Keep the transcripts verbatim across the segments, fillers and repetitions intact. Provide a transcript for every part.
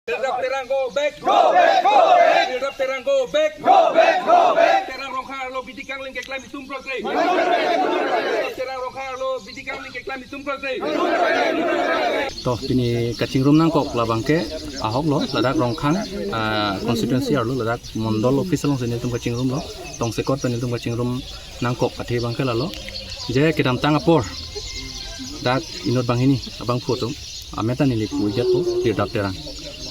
Terang, Terang go back. Go back, go back. Terang, Terang go back. Go back, go back. Terang Rongkhang arlo bidi kanglim keklem itum kroikre. Terang Rongkhang arlo bidi kanglim keklem itum kroikre. To, pini kachingrum nangkok labangke ahok lo, ladak Rongkhang, ah, constituency arlo, ladak mondol office alongsi nelitum kachingrum lo, tongsekot pen nelitum kachingrum nangkok athe abangke lalo. Je kedamtang apor, dak inut banghini abangphu atum, amen ta neli pu-ik detpo, Tirdap Terang.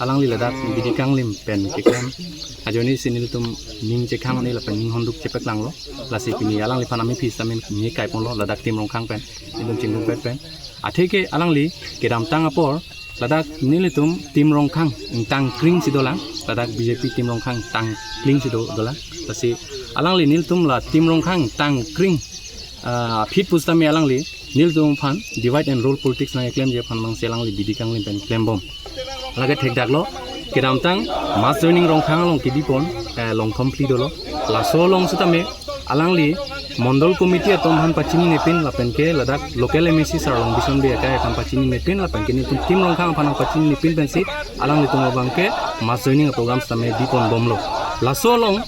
Alangli ladak bidi kanglim pen keklem ajoinesi nelitum ning chekhang ani lapen ning honduk chepeklanglo. Lasi pini alangliphan amephi sitame neli kaiponlo, ladak Team Rongkhang pen nelitum chingrumpet pen. Atheke alangli kedamtang apor, ladak nelitum Team Rongkhang ingtang kring si dolang, ladak B J P Team Rongkhang ingtang kring si do dolang. Lasi alangli nelitum la Team Rongkhang ingtang kring, ah, aphi pusitame alangli nelitum aphan divide and rule politics nangkeklemji aphan abangsi alangli bidi kanglim pen klembom. Lake thekdaklo, kedamtang mass joining Rongkhang along kedipon, eh, longthom phli dolo. Laso along sitame alangli mondol committee atum aphan pachinine pin lapenke ladak local M A C Sar Longbison Bey akehai aphan pachinine pin lapenke nelitum Team Rongkhang aphan pachinine pin pensi alanglitum abangke mass joining program sitame dipon bomlo. Laso along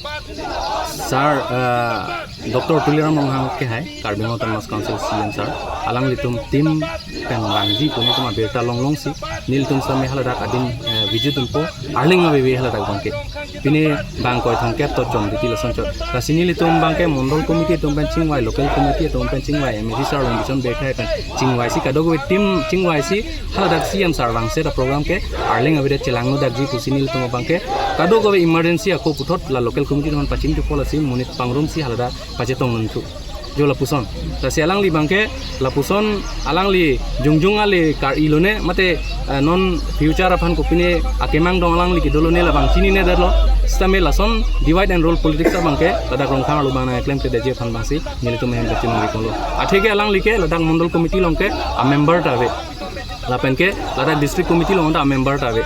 Sar, eh, Doctor Tuliram Ronghang akehai, Karbi Anglong Autonomous Council C E M Sar, alanglitum team pen vangji pu nelitum abirta longlongsi, nelitum sitame haladak adim, eh, viji dunpo, arleng aveve haladak abangke. Pini bang koi thomkep to chom titi lason chot. Lasi nelitum abangke mondol committee atum pen chingvai, local committee atum pen chingvai, M A C Sar Longbison Bey akehai pen chingvaisi, kadokave team chingvaisi, haladak C E M Sar vangset aprogram ke arleng avedet chelangnodakji pusi nelitum abangke kadokave emergency ako puthot la local committee atum aphan pachinithupo, lasi monit pangrumsi haladak pachetong nangthu. Jo lapuson. Lasi alangli abangke lapuson alangli jongjong ale kar-i lone mate, eh, non future aphan kopine akemang dong alangli kedo lone labang chininedetlo. Sitame lason divide and rule politics abangke ladak Rongkhang arlo abang nangklemkledetji aphan abangsi nelitum ahin pachiningri ponlo. Atheke alangli ke ladak mondol committee along ke amember ta ave. Lapenke ladak district committee along ta amember ta ave.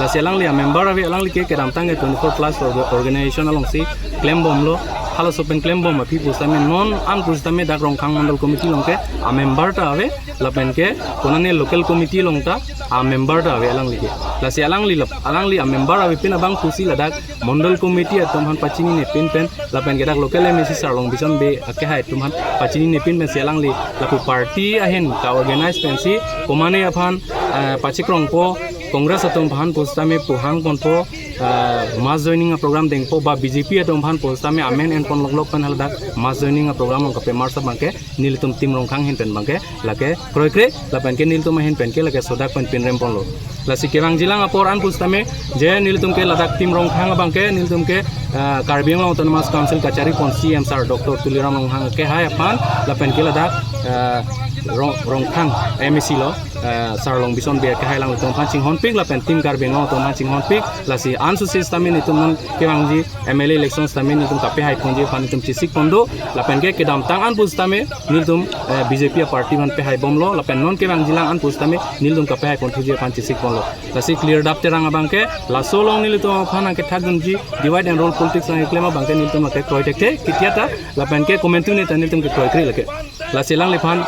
Lasi alangli amember ave, alangli ke kedamtang ke twenty-four plus orga-, organization alongsi klembomlo. Halaso pen klembom aphi pusitame non an pusitame dak Rongkhang mondol committee along ke amember ta ave, lapenke konane local committee along ta amember ta ave alangli ke. Lasi alangli lap-, alangli amember ave pin abang pusi ladak mondol committee atum aphan pachinine pin pen lapenke dak local M A C Sar Longbison Bey akehai atum aphan pachinine pin pensi alangli lapu party ahin ka-organize pensi komane aphan, eh, pachikrongpo, Congress atum aphan pusitame pu hangponpo, eh, mass joining aprogram dengpo ba B J P atum aphan pusitame amen enpon loklok pen haladak mass joining aprogram along kapemarsa abangke nelitum Team Rongkhang ahin pen abangke lake kroikre, lapenke nelitum ahin penke lake sodak pen pinrem ponlo. Lasi kevangjilang apor an pusitame je nelitum ke ladak Team Rongkhang abangke nelitum ke, eh, Karbi Anglong Autonomous Council kachari pon C E M Sar Doctor Tuliram Ronghang akehai aphan lapenke ladak, eh, Rong-, Rongkhang M A C lo, eh, Sar Longbison Bey akehai alanglitum aphan chinghonpik lapen Team Karbi Anglong atum aphan chinghonpik. Lasi ansusi sitame nelitum non kevangji M L A election sitame nelitum kapehai ponji aphan nelitum chesik pon do. Lapenke kedamtang an pusitame nelitum, eh, B J P aparty aphan pehaibomlo, lapen non kevangjilang an pusitame nelitum kapehai ponthuji aphan chesik ponlo. Lasi Tirdap Terang abangke laso along nelitum aphan nangkethakdunji divide and rule politics nangkeklem abangke nelitum lake kroi thekthe, kitia ta, lapenke komantu ne ta nelitum ke kroikre lake. Lasi alangliphan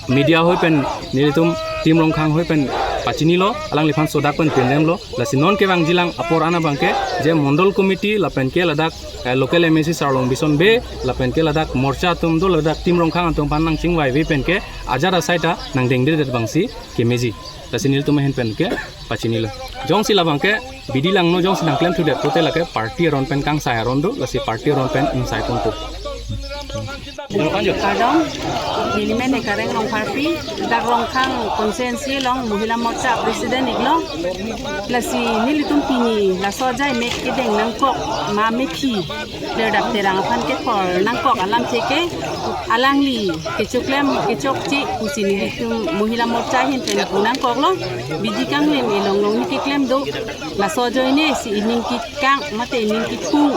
media ahoi pen nelitum Team Rongkhang ahoi pen pachinilo, alangliphan sodak pen pinremlo. Lasi non kevangjilang apor an abangke je mondol committee lapenke ladak, eh, local M A C Sar Longbison Bey lapenke ladak morcha atum do, ladak Team Rongkhang atum aphan nangchingvaive penke ajat asai ta nangdengdedet abangsi kemeji. Lasi nelitum ahin penke pachinilo. Jongsi labangke bidi langno jongsi nangklemthudet pote lake party aron pen kangsai aron do, lasi party aron pen ingsai ponpo. Kardom, neli men Ekareng Rongpharpi, dak Rongkhang constituency along Mohila Morcha president iklo. Lasi nelitum pini laso ajai mek kedeng nangkok ma mephi Tirdap Terang aphan kethor nangkok alamthe ke alangli kechoklem kechokche pusi nelitum Mohila Morcha ahin pen pu nangkoklo. Bidi kanglim ilong long ni keklem do. Laso ajoinesi ining kekang mate ining kekung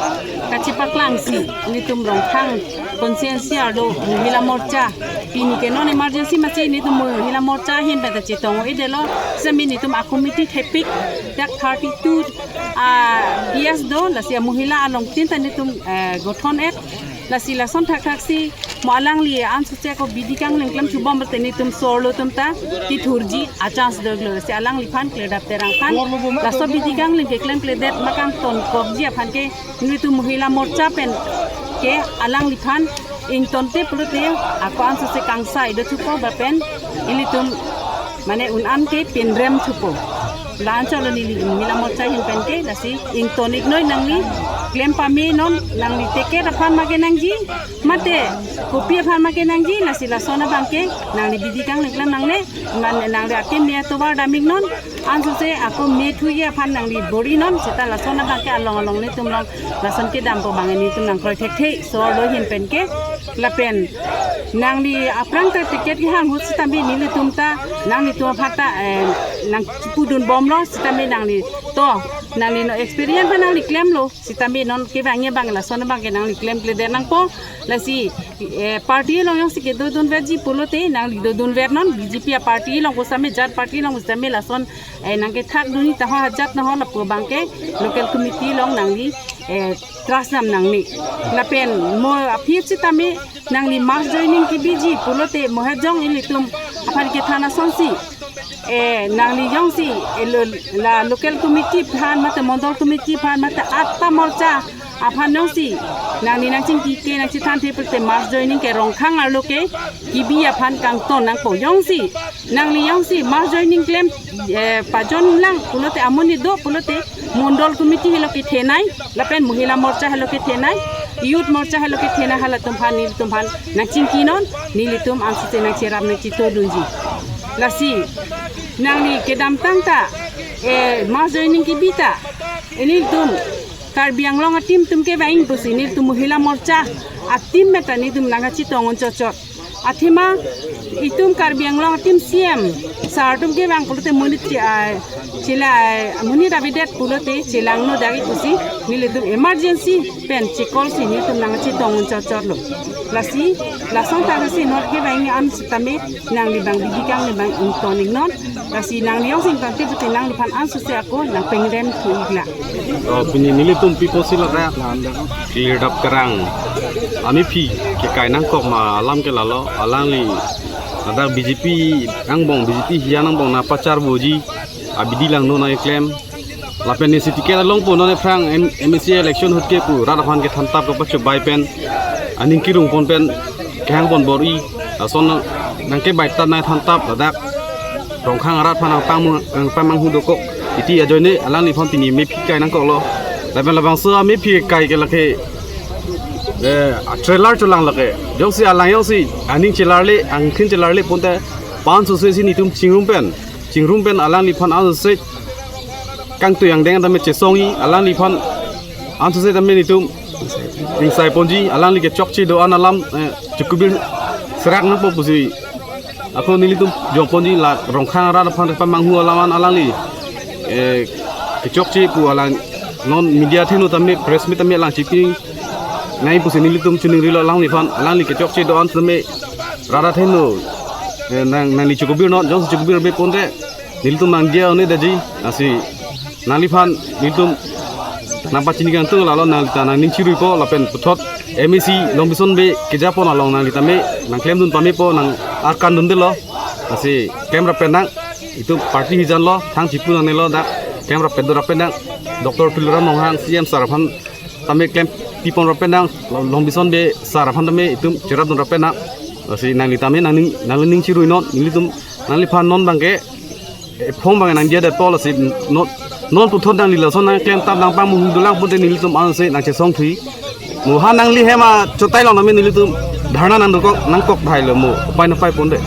kachepaklangsi nelitum Rongkhang constituency arlo Mohila Morcha pini ke non emergency masi nelitum Mohila Morcha ahin pen ta chetong-o-edetlo. Sitame nelitum a committee thepik dak thirty-two, ah, B S do, lasi a Mohila along tin ta nelitum, eh, gothon et. Lasi lason thakthak si mo alangli ansose ako bidi kanglim klem chubom berte netum so-arlo atum ta kethurji a-chance dolo. Lasi alangliphan Kledap Terang aphan laso bidi kanglim keklemkledet ma kangtonkokji aphan ke netum Mohila Morcha pen ke alangliphan ingtonte pulote ako ansose kangsai do thupo lapen ilitum mane un-an ke pinrem thupo. La-anchot lo neli Mohila Morcha ahin pen ke, lasi ington-iknoi nangli klem pame non, nangli ticket aphan ma kenangji, mate kopi aphan ma kenangji, lasi lason abang ke nangli bidi kanglim klem nangne, mane nangli akim me atovar dam-iknon, ansose ako me thuji aphan nangli bor-inon, seta lason abang ke along along netum along lason kedampo abang netum nangkroi thekthe, so-arlo ahin pen ke, lapen nangli aphrang ta ticket kehang ahut sitame nelitum ta nanglitum aphan ta, eh, nangchipudunbomlo sitame nangli to, nangli non experience aphan nangli klemlo sitame non kevang abang lason abang ke nangli klemkledet nangpo. Lasi, eh, party along jongsi kedodunverji pulote nangli dodunvernon, B J P a-party along pusitame, jat party along pusitame lason, eh, nangkethakdunji ta ho ajat na ho lapu abang ke local committee along nangli, eh, trust dam nangne. Lapen mo aphi sitame nangli mass joining kebiji pulote mo hejong ilitum aphan kethan asonsi, eh, nangli jongsi, eh, lo-, la local committee aphan mate mondol committee aphan mate atta morcha aphan jongsi nangli nangchingki ke nangchethanthe pulote mass joining ke Rongkhang arlo ke kebi aphan kangton nangpo. Jongsi nangli jongsi mass joining klem, eh, pajon lang pulote amonit do pulote mondol committee helo kethenei, lapen Mohila Morcha helo kethenei, Youth Morcha helo kethenei, halatum aphan nelitum aphan nangchingkinon, nelitum ansose nangcherap nangchitodunji. Lasi nangli kedamtang ta, eh, mass joining kebi ta, nelitum Karbi Anglong a-team atum kevang pusi nelitum Mohila Morcha a-team meta nelitum nangkachetong un chotchot. Athema itum Karbi Anglong a-team C M sir atum kevang pulote monit che-, ah, chela, ah, monit avedet pulote chelangno dagi pusi nelitum emergency pen che-call si nelitum nangchetong un chotchotlo. Lasi lason thakthak si non kevang an sitame nangli abang bidi kanglim abang ington-iknon. Lasi nangli jongsi ingtonte pulote nangliphan ansose ako nangpengrem thu-iklang. Oh, pini nelitum pi apotsi ladak Kledap Terang amephi kekai nangkok ma alam ke lalo, alangli ladak B J P angbong, B J P hiyan angbong nangpacharboji abidi langno nangkeklem. Lapen isi ticket along pu non aphrang M-, M A C election ahut ke pu rat aphan kethantap kapachobei pen aning kirung pon pen kehang pon bor-i, lason nangkebaitap nangthantap ladak Rongkhang arat aphan nangpang-, nangpamanghu dokok. Iti ajoine alangliphan pini mephi kai nangkoklo. Lapen labangso amephi kai ke lake, eh, a-trailer cholang lake. Jongsi alang jongsi aning chelarle, angthin chelarle pulote ansose si netum chingrum pen, chingrum pen alangliphan ansose kangtui angdeng tame chesong-i, alangliphan ansose tame netum ingsai ponji, alangli kechokche do-an alam, eh, chukubir serak nangpo pusi ako nelitum jongponji, la Rongkhang arat aphan pamanghu alam an alangli, eh, kechokche pu alang non media athengno tame, press meet tame alang chipinai pusi nelitum chiningrilo alangliphan, alangli kechokche do-an tame rat athengno, eh, nang, nangli chukubirnon, jongsi chukubirbe pulote nelitum nangdiya un-edetji. Lasi nangliphan nelitum nangpachini kangtung lalo, nangli ta nangning chiruipo lapen puthot M A C Longbison Bey kejapon along nangli tame nangklemdun pamepo, nang-arkandundelo. Lasi klemrap pen nang, itum party hijan lo, thang chipu nangnelo dak, klemrap pen dorap pen nang, Doctor Tuliram Ronghang C M sir aphan tame klempipon rap pen nang, Long-, Longbison Bey sir aphan tame itum cherapdun rap pen nang. Lasi nangli tame nangning, nangli ning chiruinon, nelitum nangliphan non abang ke, eh, phong abang nangdiya detpo, lasi non, non puthot nangli lason nangklemtap nangpamanghu dolang pulote nelitum ansose nangchesong thu-i. Mo ha nangli hem achotai along tame nelitum dharna nangdokok nangkok thailo mo, upai napai pulote.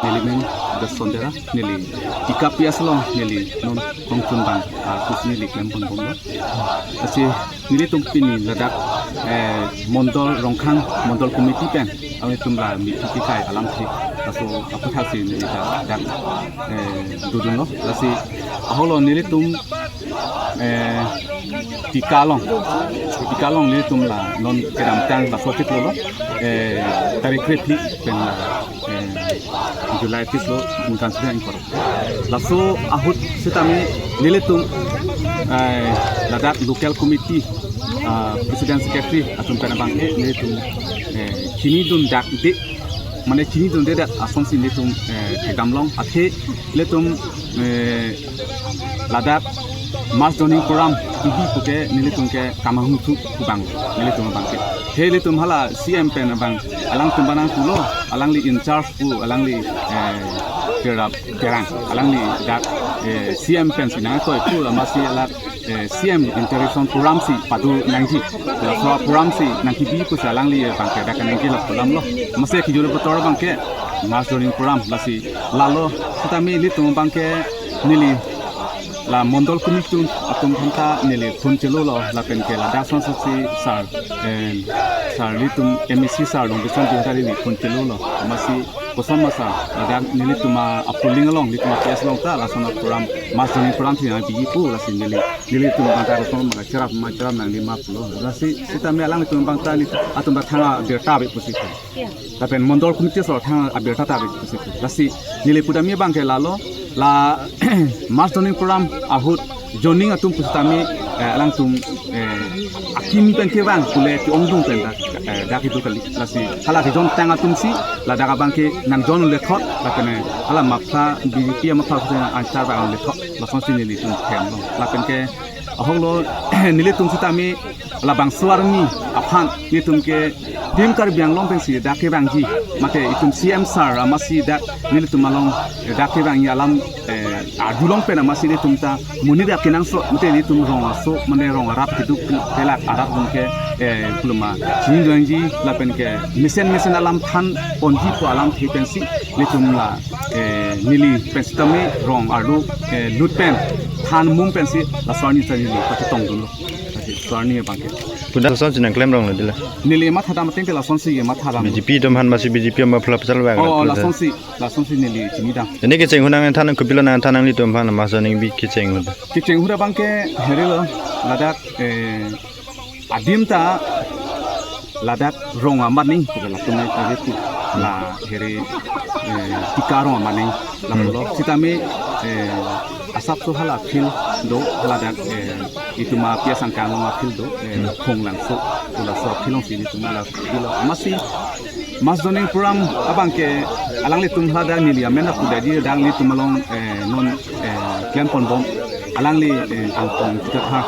Neli men Jason Terang, neli T K P S along neli non kongchun abang, ah, kus neli klem ponbomlo. Lasi nelitum pini ladak, eh, mondol Rongkhang mondol committee pen awi tum la mephi kekai alamthe, laso aputhak si neli ta dak, eh, dodunlo. Lasi ahoklo nelitum, eh, Tika along, Tika along nelitum la non kedamtang laso chiklo lo, eh, tarik krephi pen la, eh, July chiklo ningkan suri ingkoi. Laso ahut sitame nelitum, eh, ladak local committee, Ah, President Secretary atum pen abangke nelitum, eh, chinidun dakde, mane chinidunde dak asonsi nelitum, eh, kedam long, athe nelitum, eh, ladak mass joining program piji puke nelitum ke kamahung thu kubang nelitum abangke. He nelitum hala C M pen abang alangtum banang pulo, alangli in charge pu, alangli, eh, Terap Terang, alangli dak, eh, C M pensi nangtoi pu, amatsi alak, eh, C M interaction program si padu nangji. Laso program si nangkebi pusi alangli abangke dak kaningje lap kolam lo. Amatsi kijule betor abangke mass joining program lasi lalo. Sitame nelitum abangke neli la mondol committee atum aphanta neli phone chelolo, lapen ke ladak asonsi sir, eh, sir nelitum M A C sir Longbison Dihari neli phone chelolo. Amatsi koson ma sir, ladak nelitum a-polling along, nelitum a-P S along ta lason a-program, mass joining program si nangpiji pu, lasi neli, nelitum abangke koson ma cherap ma cherap nangli ma pulo. Lasi sitame alanglitum abangta neli atum ta thang abirta ave pusi pu. Lapen mondol committee so thang abirta ta ave pusi pu. Lasi neli pudam abangke lalo, la mass joining program ahut joining atum pusitame, eh, alangtum, eh, akim pen kevang pule ke-ongdung pen dak, eh, dak itu kali. Lasi hala kejontang atumsi ladak abangke nangjon lethot, lapen, eh, hala mapha B J P amapha anchar abang lethot, lasonsi nelitum themlo. Lapen ke ahoklo nelitum sitame labangso arni aphan nelitum ke Team Karbi Anglong pensi dak kevangji, mate itum C M sir amatsi dak nelitum along, eh, dak kevangji alam, eh, arjulong pen amatsi nelitum ta monit akenangsot, mate nelitum rong aso, mane rong arat keduk pelak arat atum ke, eh, kuluma chinidunji, lapen ke mesen mesen alam thanponji pu alamthe pensi nelitum la, eh, neli pen sitame rong arlo, eh, lut pen than mum pensi laso arni ta neli pachetongdunlo. Laso arni abangke. Pudam lasonsi nangklem ronglo dila. Neli mathadam ateng ke lasonsi mathadam. B J P atum aphan amatsi B J P amapha pachelvang. Oh, lasonsi, lasonsi neli chinidam. Neli kecheng ahut nangthan, kopilo nangthan nanglitum aphan mass joining bi kecheng ahut? Kecheng ahut abangke herilo, ladak, eh, adim ta ladak rong amat ni, latum nai ave pu, la here, eh, Tika rong amat ni, lapulo. Sitame, eh, asapso hala field do, ladak, eh, itum a-P S angkang along a-field do, eh, Phonglangso, laso a-field alongsi nelitum la bilo. Amatsi mass joining program abangke alanglitum hala dak neli amen apudadi dak nelitum along, eh, non, eh, klemponbom. Alangli, eh, Angpong Titakha.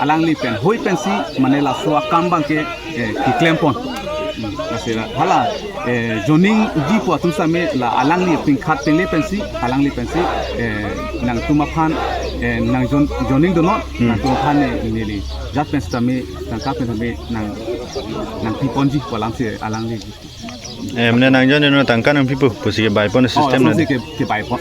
Alangli pen hoi pensi mane laso akam abangke, eh, keklempon. Hmm, lasi la hala, eh, joining ji pu atum sitame la alangli pingkhat tengle pensi, alangli pensi, eh, nangtum aphan, eh, nangjon-, joining donon, nangtum aphan, eh, neli jat pen sitame tangka pen sitame nang, nangpiponji pu alamsi alangli. Eh, mane nangjon donon tangka nangpipo, pusi kebaipon system na lasonsi ke, kebaipon.